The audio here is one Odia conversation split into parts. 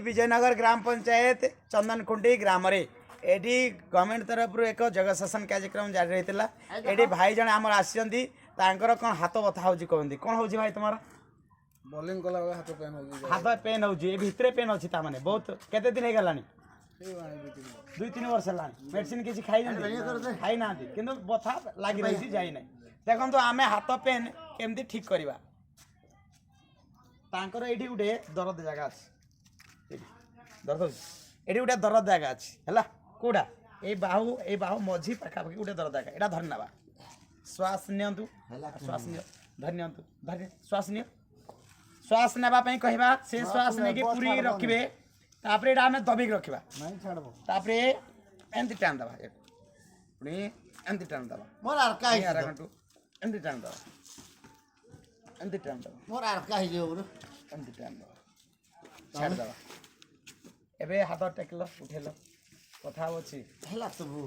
ବିଜୟନଗର ଗ୍ରାମ ପଞ୍ଚାୟତ ଚନ୍ଦନଖୁଣ୍ଟି ଗ୍ରାମରେ ଏଠି ଗଭର୍ଣ୍ଣମେଣ୍ଟ ତରଫରୁ ଏକ ଯୋଗ ଶାସନ କାର୍ଯ୍ୟକ୍ରମ ଜାରି ରହିଥିଲା। ଏଠି ଭାଇ ଜଣେ ଆମର ଆସିଛନ୍ତି। ତାଙ୍କର କ'ଣ ହାତ ବଥା ହେଉଛି କହନ୍ତି। କ'ଣ ହେଉଛି ଭାଇ ତୁମର? ବୋଲିଂ କଲାବେଳେ ହାତ ପେନ୍ ହେଉଛି। ହାତ ପେନ୍ ହେଉଛି। ଏ ଭିତରେ ପେନ୍ ଅଛି ତା ମାନେ ବହୁତ। କେତେ ଦିନ ହେଇଗଲାଣି? 2-3 ବର୍ଷ ହେଲାଣି। ମେଡିସିନ କିଛି ଖାଇଛନ୍ତି? ଖାଇନାହାନ୍ତି, କିନ୍ତୁ ବଥା ଲାଗି ରହିଛି, ଯାଇନାହିଁ। ଦେଖନ୍ତୁ, ଆମେ ହାତ ପେନ୍ କେମିତି ଠିକ୍ କରିବା। ତାଙ୍କର ଏଇଠି ଗୋଟେ ଦରଦ ଜାଗା ଅଛି। ଏଇଠି ଦରଦ ଅଛି। ଏଠି ଗୋଟେ ଦରଦ ଜାଗା ଅଛି। ହେଲା, କୋଉଟା? ଏଇ ବାହୁ ମଝି ପାଖାପାଖି ଗୋଟେ ଦରଦ ଜାଗା। ଏଇଟା ଧରି ନେବା। ଶ୍ୱାସ ନିଅନ୍ତୁ, ଶ୍ୱାସ ନିଅ, ଧରି ନିଅନ୍ତୁ, ଧରି ଶ୍ୱାସ ନିଅ। ଶ୍ୱାସ ନେବା ପାଇଁ କହିବା। ସେ ଶ୍ୱାସ ନେଇକି ପୁରୀ ରଖିବେ। ତାପରେ ଏଇଟା ଆମେ ଦବିକି ରଖିବା। ନାଇଁ, ଛାଡ଼ବ। ତାପରେ ଏମିତି ଟାଣି ଦେବା ୟାକୁ। ପୁଣି ଏମିତି ଟାଣି ଦେବା। ମୋର ଆରକା ହେଇଯିବ। ଆରଘଣ୍ଟୁ ଏମିତି ଟାଣି ଦେବା, ଏମିତି ଟାଣି ଦେବା। ମୋର ଆରକା ହେଇଯିବ ପୁରା। ଏମିତି ଟାଣି ଦେବା, ଛାଡ଼ିଦେବା। ଏବେ ହାତ ଟେକିଲ, ଉଠେଇଲ, କଥା ଅଛି। ହେଲା ତ ମୁଁ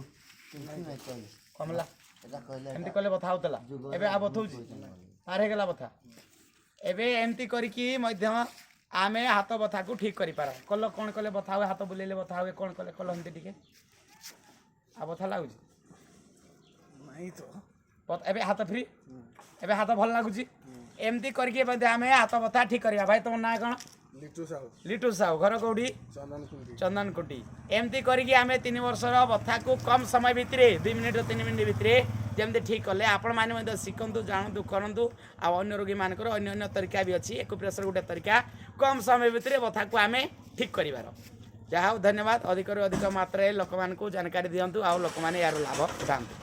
କିଛି ନାଇଁ କହିଲି। କମଲା। ଏଟା କହିଲେ। ଏମିତି କଲେ ବଥା ହଉଥିଲା, ଏବେ ଆଉ ବଥଉଛି? ପାର ହେଇଗଲା ବଥା। ଏବେ ଏମିତି କରିକି ମଧ୍ୟ ଆମେ ହାତ ବଥାକୁ ଠିକ୍ କରିପାର। କଲ, କ'ଣ କଲେ ବଥା ହୁଏ? ହାତ ବୁଲେଇଲେ ବଥା ହୁଏ? କ'ଣ କଲେ? କଲ ଏମିତି ଟିକେ। ଆଉ ବଥା ଲାଗୁଛି? ନାଇଁ ତ। ଏବେ ହାତ ଫ୍ରି, ଏବେ ହାତ ଭଲ ଲାଗୁଛି। ଏମିତି କରିକି ମଧ୍ୟ ଆମେ ହାତ ବଥା ଠିକ୍ କରିବା। ଭାଇ, ତୁମ ନାଁ କ'ଣ? ଲିଟୁ ସାହୁ। ଲିଟୁ ସାହୁ। ଘର କେଉଁଠି? ଚନ୍ଦନଖୁଣ୍ଟି। ଚନ୍ଦନକୁଟି। ଏମିତି କରିକି ଆମେ 3 ବର୍ଷର ବଥାକୁ କମ୍ ସମୟ ଭିତରେ, 2 ମିନିଟ୍ରୁ 3 ମିନିଟ୍ ଭିତରେ ଯେମିତି ଠିକ୍ କଲେ, ଆପଣମାନେ ମଧ୍ୟ ଶିଖନ୍ତୁ, ଜାଣନ୍ତୁ, କରନ୍ତୁ। ଆଉ ଅନ୍ୟ ରୋଗୀମାନଙ୍କର ଅନ୍ୟ ଅନ୍ୟ ତରିକା ବି ଅଛି। ଏକୁପ୍ରେସର ଗୋଟେ ତରିକା, କମ୍ ସମୟ ଭିତରେ ବଥାକୁ ଆମେ ଠିକ୍ କରିବାର। ଯାହା ହଉ, ଧନ୍ୟବାଦ। ଅଧିକରୁ ଅଧିକ ମାତ୍ରାରେ ଲୋକମାନଙ୍କୁ ଜାନକାରୀ ଦିଅନ୍ତୁ ଆଉ ଲୋକମାନେ ଏହାର ଲାଭ ଉଠାନ୍ତୁ।